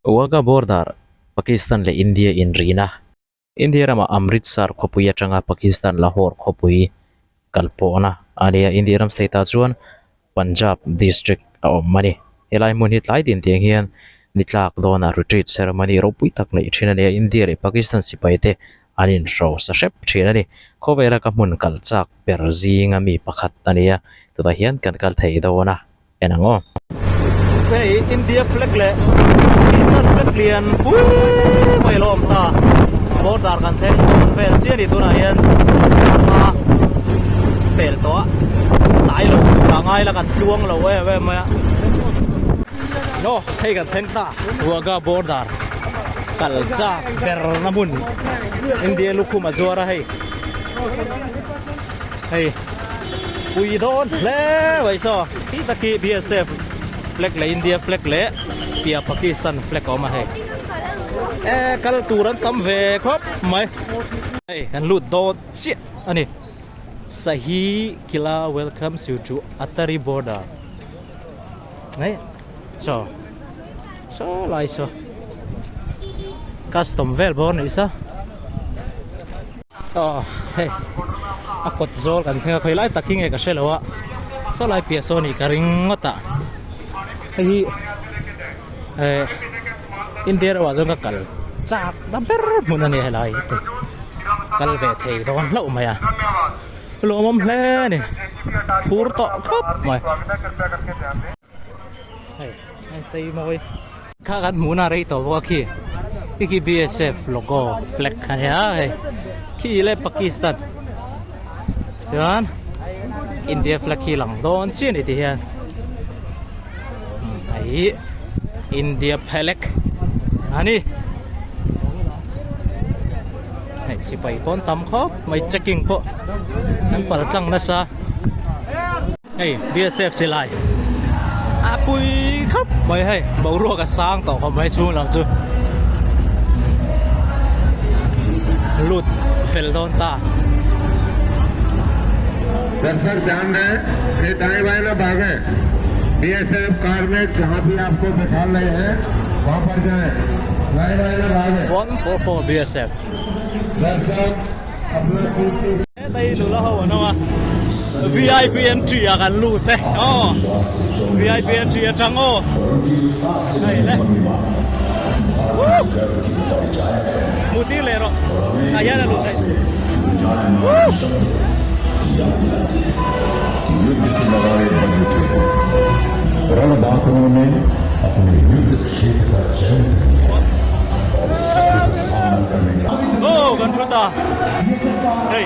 Wagah Border, Pakistan leh India inrina. India ramah Amritsar khawpui atanga Pakistan Lahore khawpui kal pawhna a ni a, India ram state ah chuan Punjab district a awm a ni. Helai hmun hi tlai din tiang hian ni tlak dawnah retreat ceremony ropui tak neih thin a ni a, India leh Pakistan sipai te an inhrosa hrep thin a ni. Khawvela ka hmun kal chak ber zinga mi pakhat a ni a, tunah hian kan kal thei dawn a. En ang aw. Hei India flag leh Pakistan flag lian pui mai a lo awm ta. Border kan thleng dawn vel chiah a ni tunah hian hma pel tawh a tlai lo tur a ngai la kan tluang lo em em mai a. Aw hei kan thleng ta Wagah border kal chak ber na hmun India lukhum a zuar a hei. Hei pui dawn hle mai saw khi tak hi BSF flag leh India flag leh piah Pakistan flag a awm a hei e kal tur an tam ve khawp mai hei kan lut dawn chiah a ni Sahi Kila welcomes you to Attari border hei saw saw lai saw custom vel bawr a nih saw. Aw hei a kawt zawl kan thleng a khawi lai tak hi nge ka hre lo a saw lai piah saw nih ka ring ngawt a hei hi eh India ro ah chuan ka kal chak na ber hmun a ni helai hi te kal ve thei dawn hlauh mai a lawmawm hle a ni phur tawh khawp mai hei a chei mawi. Kha kan hmuhna rei tawh bawk a khi khi khi BSF logo flag a nia hei khi le Pakistan chuan India flag hi lang dawn chiah a ni tih hian hei India flag a ni hei sipai pawn tam khawp mai checking pawh an pal tlang nasa. Hei BSF silai a pui khawp mai hei boruak a sang tawh khawp mai chhung lam chu lut fel dawn ta. दर्शक ध्यान दें ये दाएं बाएं ना भागे BSF car में जहां भी आपको बैठा रहे हैं वहां पर जाएं दाएं बाएं ना भागे 144 BSF दर्शक अपना कीमती Hei nula ho an awm a vip entry ah kan lut e aw vip entry atang aw hei le woo hmuh tir leh rawh ah hian a lut theih woo. Aw kan thu ta. Hei.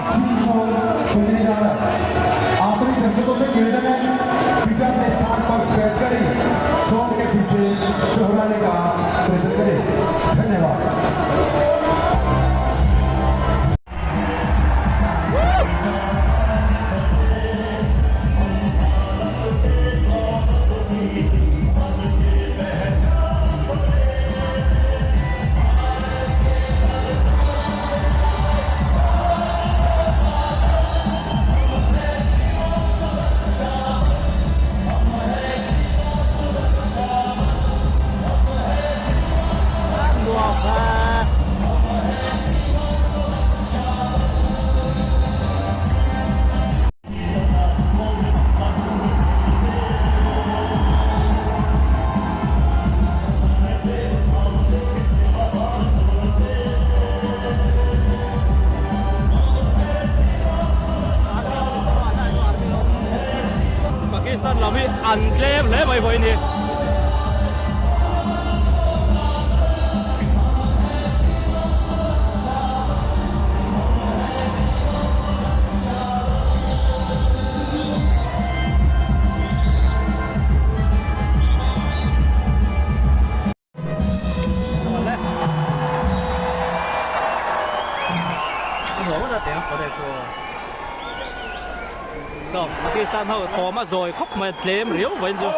Pakistan lam hi an tlem hle mai vawiin hi. Saw Pakistan ho thawm a zawi khawp mai a tlem riau vawiin chu.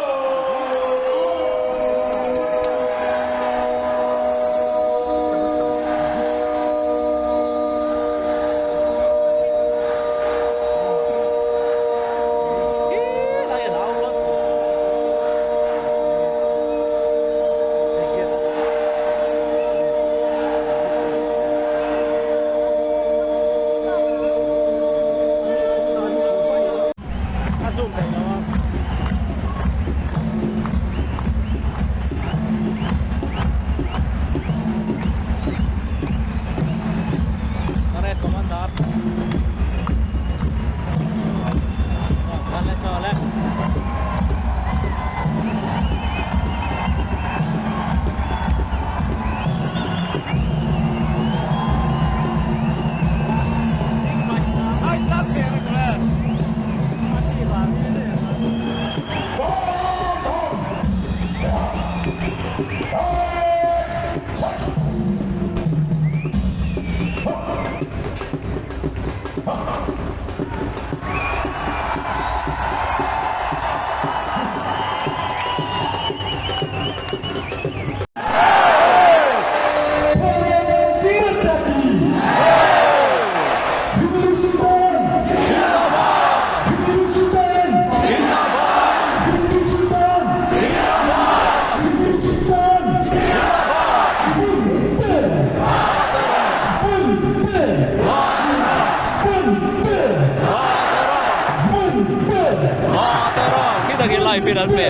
takin live in an pe.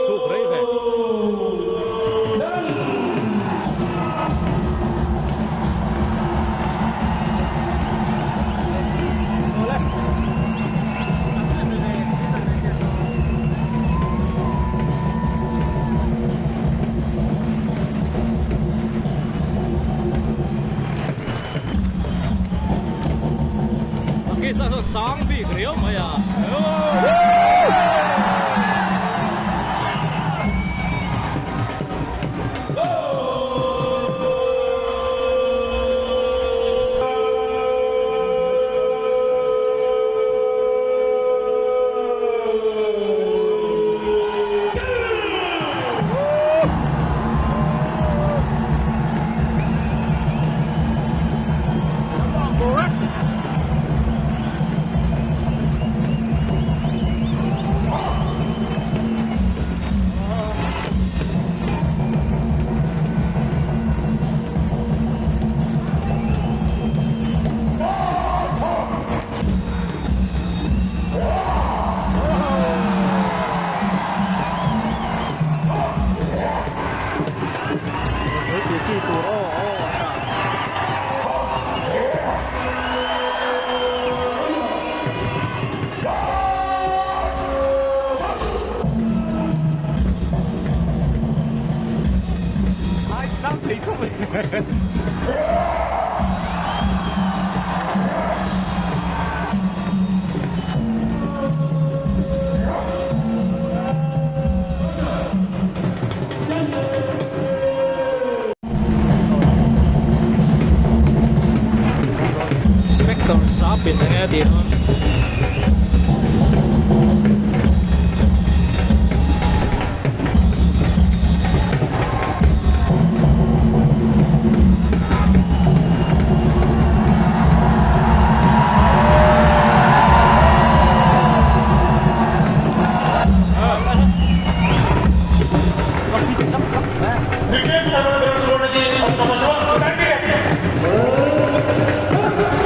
Thluk rei ve. Pakistan chu sang bik riau mai a. Spector sapin enge a tih dawn.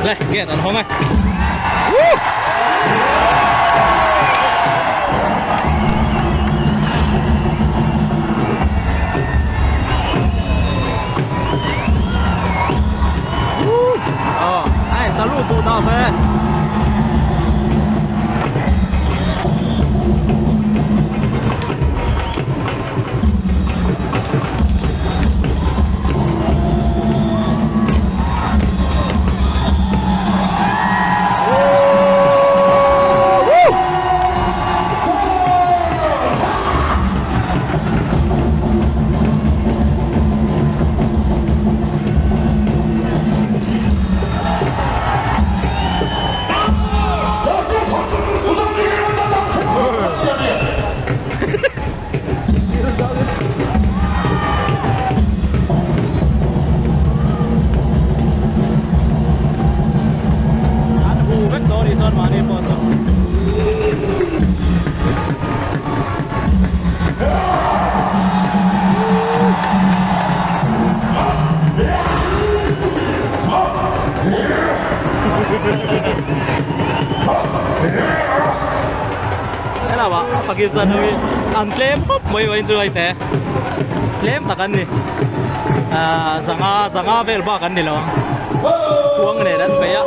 Le gate an hawng e. Ai salute duh dah ve. An hu vek tawh a nih chuan mahni pawh saw. Helama Pakistan ho hi an tlem khawp mai mai chu hei te tlem tak an ni ahh zanga zanga vel bak an ni lo ang khuang nen an bei a.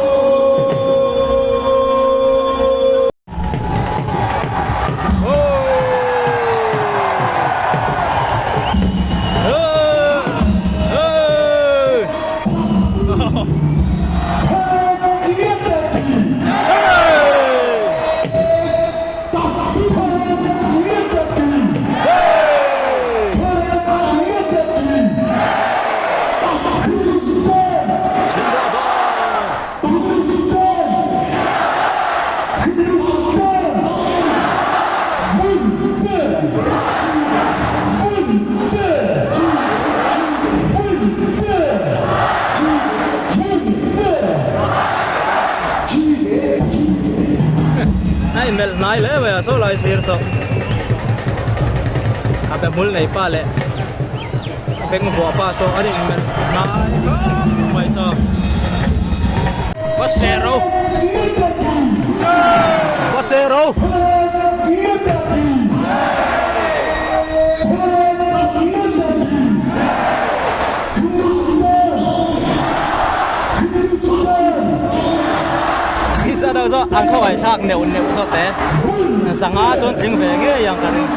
A inmelh hnai hle mai a saw lai sir saw a be hmul nei pa leh a beng vuah pa saw an inmelh hnai khawp mai saw. Va seh ro va seh ro. Pakistan ho zawh an khawngaih thlak neuh neuh zawt e zanga chuan tling ve ngei ang ka ring.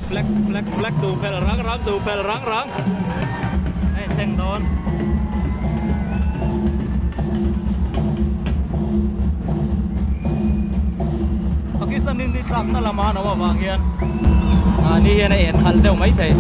Flag flag flag duh phelh rang rang duh phelh rang rang hei thleng dawn. Pakistan in ni tlakna lama an awm avang hian mahni hian a en khalh deuh mai thei.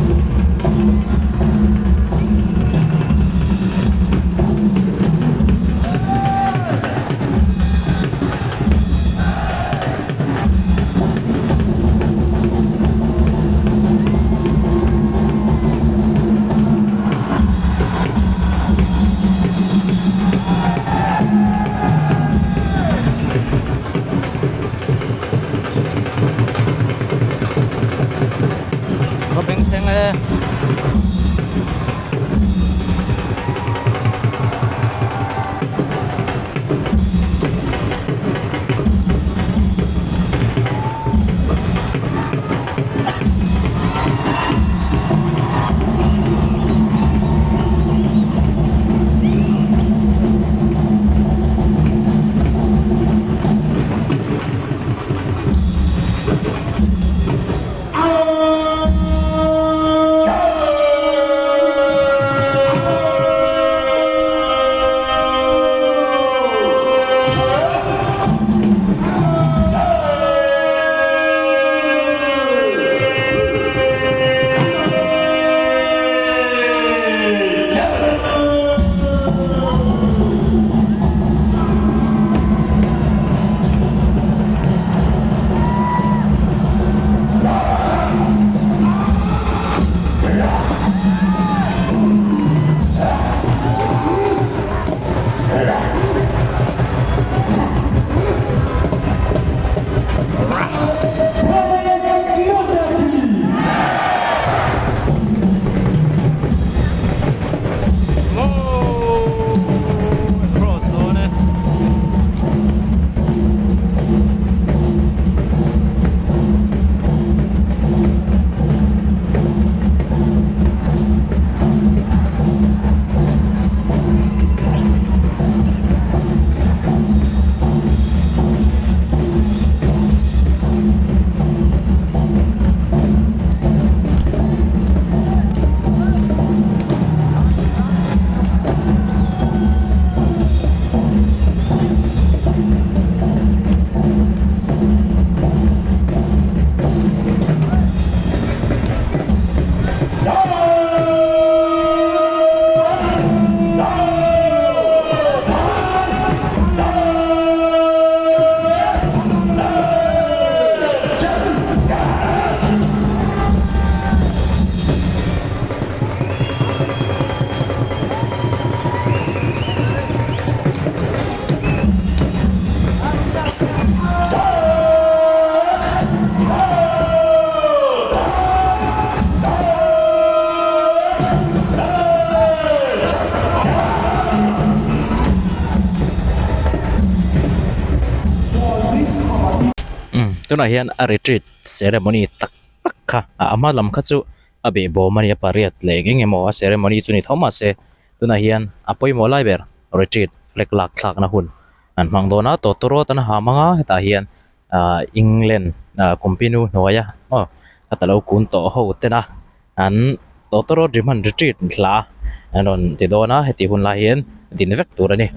Ka bengchheng e. Cross dawn e. Tunah hian a retreat ceremony tak tak kha a hma lam kha chu a behbawm a ni a pariat leh eng emaw a ceremony chu ni tho mahse tunah hian a pawimawh lai ber retreat flag lak thlakna hun an hmang dawn a tawtawrawt an ha hmang a hetah hian ah England ah company hnuaia aw khata lo kun tawh ho tena an tawtawrawt ri hman retreat hla an rawn ti dawn a heti hun lai hian din vek tur a ni.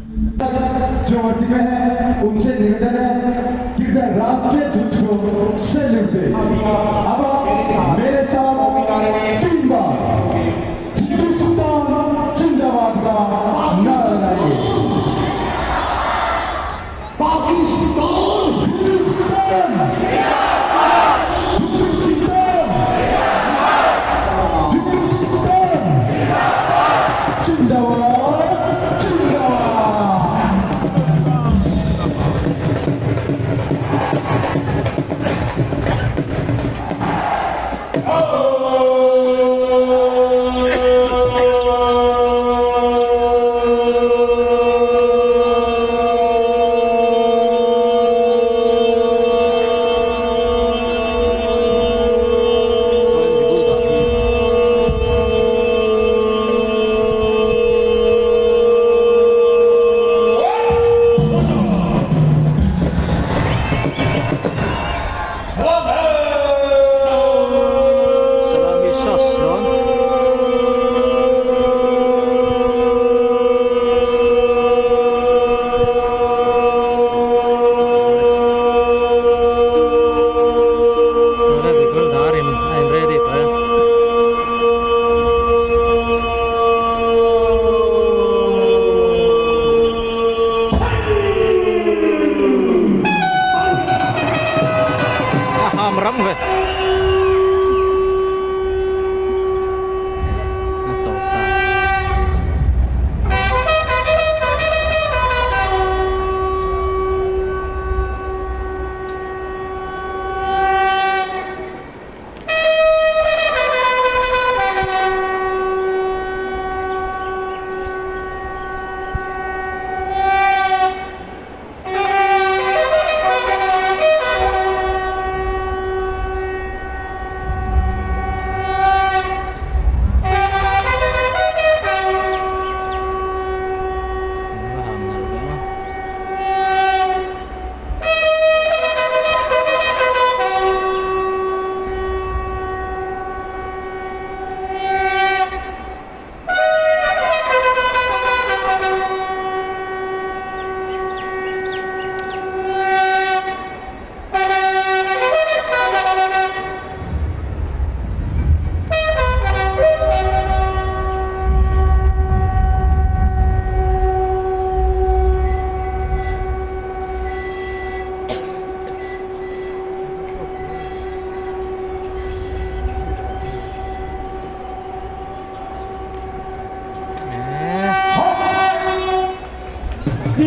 Flag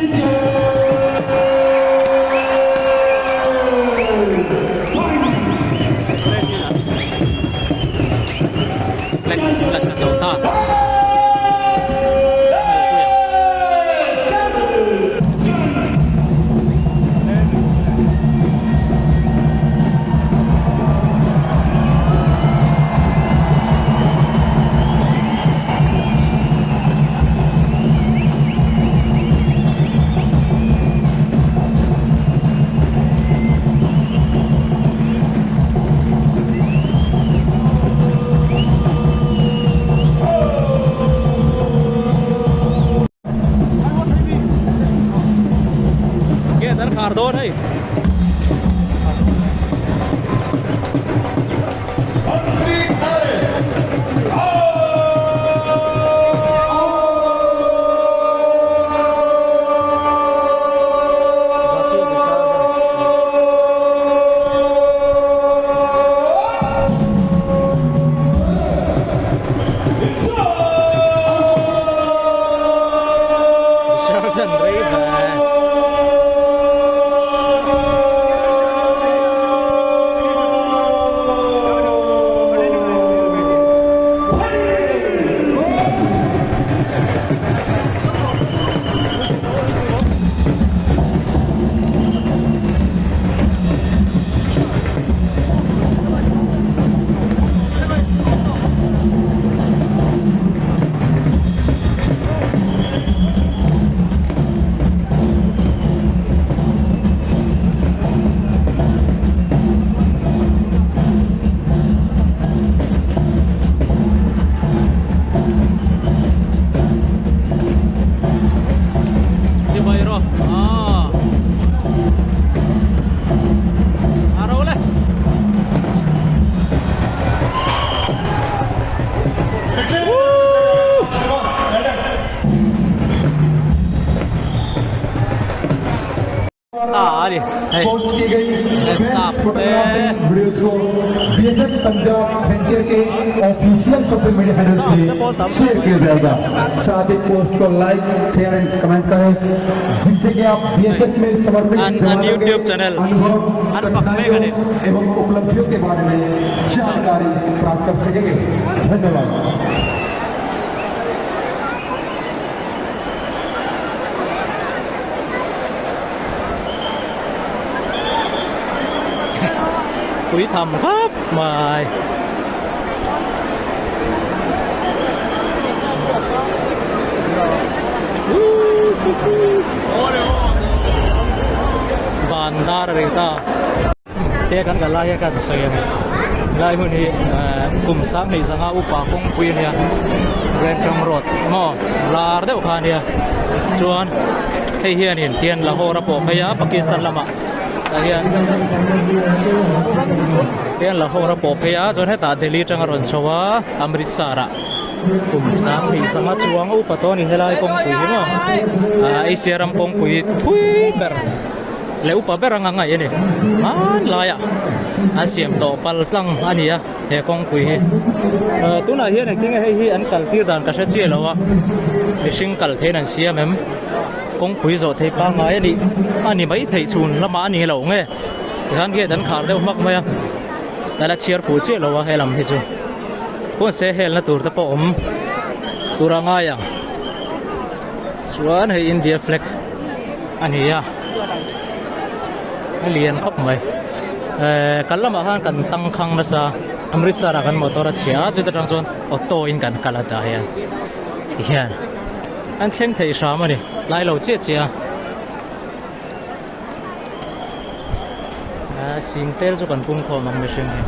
la thla zo ta. Gate an khar dawn hei. Sergeant Raven. Chibai rawh aw a ro le. Ta a ni hei post की गई sap best photography te videos को बीएसएफ पंजाब फ्रंटियर के official social media handle sap te pawh से tam share किया जाएगा। साथ ही पोस्ट को like share and comment करें, जिससे कि आप बीएसएफ में समर्पित an an जवानों के YouTube channel अनुभव, an fak mek a ni. कठिनाइयों एवं उपलब्धियों के बारे में जानकारी प्राप्त कर सकेंगे। धन्यवाद। Pui tham khawp mai. Van dar a ri ta. Te kan kal lai hian kan sawi a ni. Helai hun hi kum sang hnih zanga upa kawngpui a nia Rentang road maw lar deuh kha a nia chuan hei hianin tian Lahore a pawh phei a Pakistan lamah tah hian tian Lahore a pawh phei a chuan hetah Delhi atanga rawn chho a Amritsar ah kum sang hnih zanga chuang upa tawh a ni helai kawngpui hi maw Asia ram kawngpui thui ber. Leh upa ber anga ngaih a ni. Hmanlaiah an siam tawh pal tlang a ni a he kawngpui hi. Tunah hian engtin nge hei hi an kal tir dan ka hre chiah lo a, mihring kal theiin an siam em? Kawngpui zawh thei pangngai a nih a ni mai theih chhun lamah a ni lo nge? Tikhan gate an khar deuh hmak mai a, ka la chhiar fuh chiah lo a he lam hi chu. Khawnse helna tur te pawh awm tur a ngai ang. Chuan hei India flag a ni a a lian khawp mai ehh kal lamah khan kan tangkhang nasa Amritsar ah kan motor a chhia a chuta tang chuan auto in kan kal a tah hian tihian an thleng thei hram a ni tlai lo chiah chiah a ahh sing tel chu kan pung khawm ang mihring hi.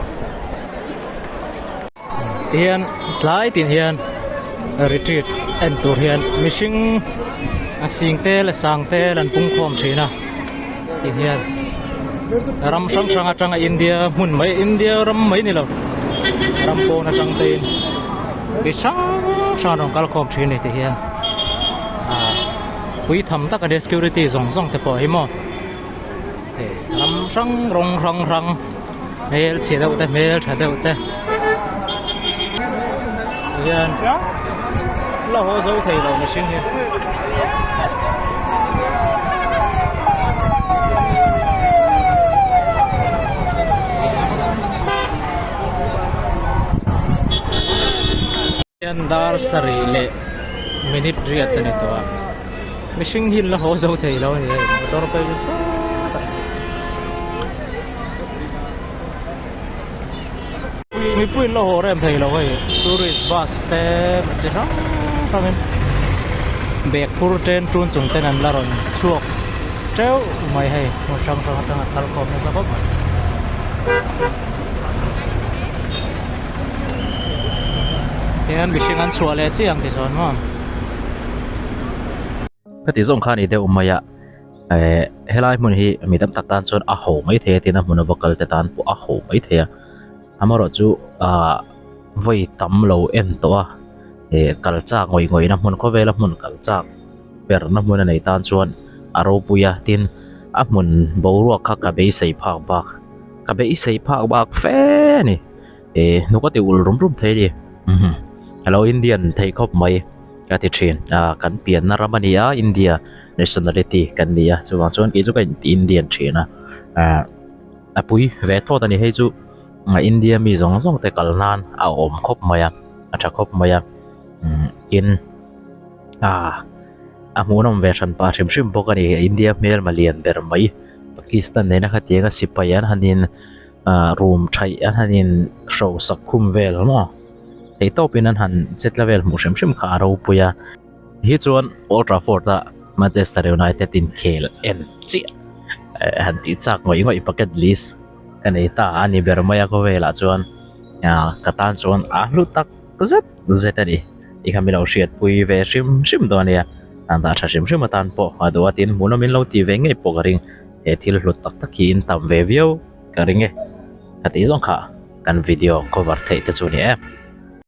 Tihian tlai tin hian retreat en tur hian mihring a sing te leh sang te an pung khawm thin a tihian ram hrang hrang atanga India hmun mai India ram mai ni lo ram pawn atang te in mi hrang hrang an rawn kal khawm thin a ni tihian ah pui tham tak a nia security zawng zawng te pawh hi maw ram hrang rawng hrang hrang. Hmel chhe deuh te hmel tha deuh te hian la haw zo thei lo mihring hi. Hian dar sarih leh minute riat a ni tawh a mihring hi an la haw zo thei lo a ni hei motor phei chu sawtah mipui an la haw rem thei lo hei tourist bus te chi hrang hrang in bag phur ten tun chung ten an la rawn chhuak teuh mai hei hmun hrang hrang atanga kal khawm nasa khawp mai. Tihian mihring an chhuah leh chiah ang ti chuan maw. Ka ti zawng kha a ni deuh mai a eh helai hmun hi mi tam tak tan chuan a ho mai thei a tin a hmun a va kal te tan pawh a ho mai thei a amaherawh chu ah vawi tam lo en tawh a eh kal chak ngawih ngawih na hmun khawvela hmun kal chak ber na hmun a nei tan chuan a ropui a tin a hmun boruak kha ka beisei phak bak ka beisei phak bak fe a ni. Eh hnuk a ti ulh rum rum thei a ni umm hello Indian thei khawp mai ka ti thin ah kan pianna ram a ni a India nationality kan ni a chuvang chuan kei chu ka inti Indian thin a ah a pui ve thlawt a ni hei chu India mi zawng zawng te kal nan a awm khawp mai a a tha khawp mai a umm tin ah a hmuhnawm ve hran pah hrim hrim bawk a ni India hmelma lian ber mai Pakistan nena khatianga sipai an han in. ah room thaih an han in hrosak khum vel maw thei tawp in an han che tla vel hmuh hrim hrim kha a ropui a hi chuan Old Trafford a Manchester United in khel en chiah eh han tih chak ngawih ngawih bucket list ka nei ta a ni ber mai a khawvelah chuan ah ka tan chuan a hlu tak zet zet a ni tikhan min lo hriatpui ve hrim hrim dawn a nia an dah tha hrim hrim atan pawh a duh a tin hmuhnawm in lo ti ve ngei pawh ka ring. He thil hlut tak tak hi in tam ve viau ka ring e. Ka tih zawng kha kan video cover theih te chu a ni em.